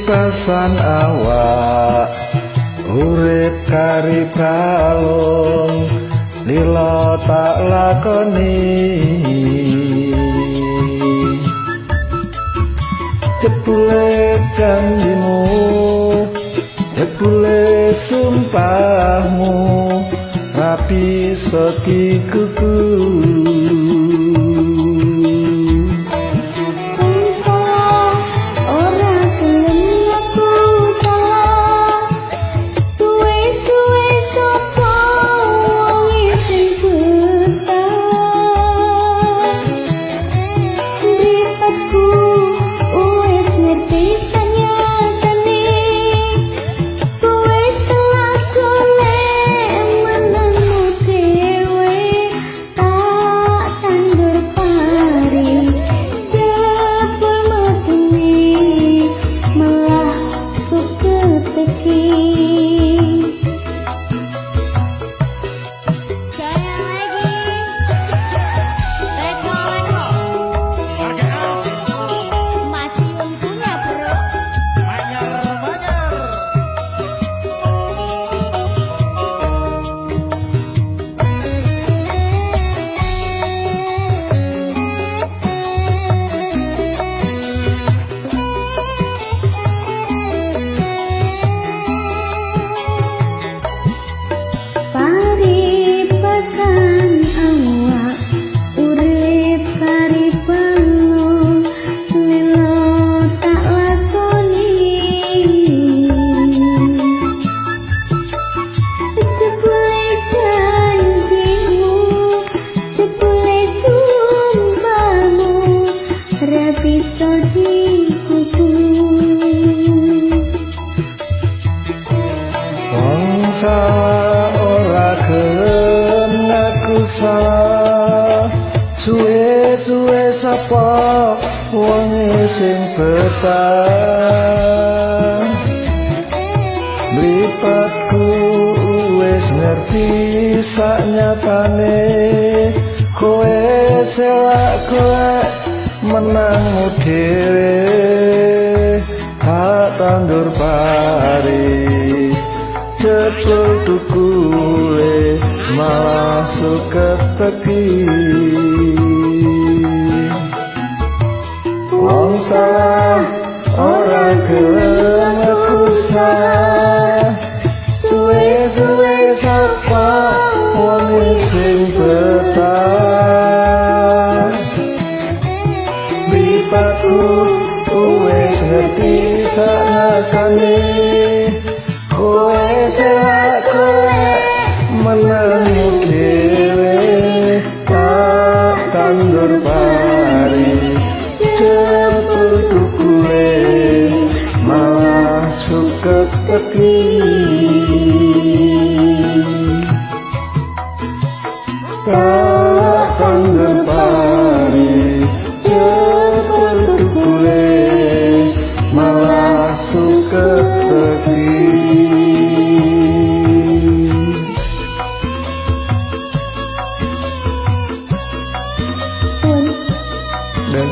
Paribasan awak urip kari balung, lila tak lakoni. Jebule janjimu, jebule sumpahmu, rapi setikuku. Paribasan awak urip kari balung, lila tak lakoni. Jebule janjimu, jebule sumpahmu, ra bisa dikuku. Wong salah ora gelem ngaku salah, suwe-suwe sapa wong sing betah. Mripatku wis ngerti saknyatane, kowe selak golek menangmu dhewe. Tak tandur pari, jebul tukule malah suket teki. Wong salah ora gelem ngaku salah, suwe-suwe sapa wong sing betah. Mripatku wis ngerti saknyatane, kowe selak golek menangmu dhewe. Tak tandur pari, jebul tukule malah suket teki. Tak tandur pari, jebul tukule malah suket teki. Dan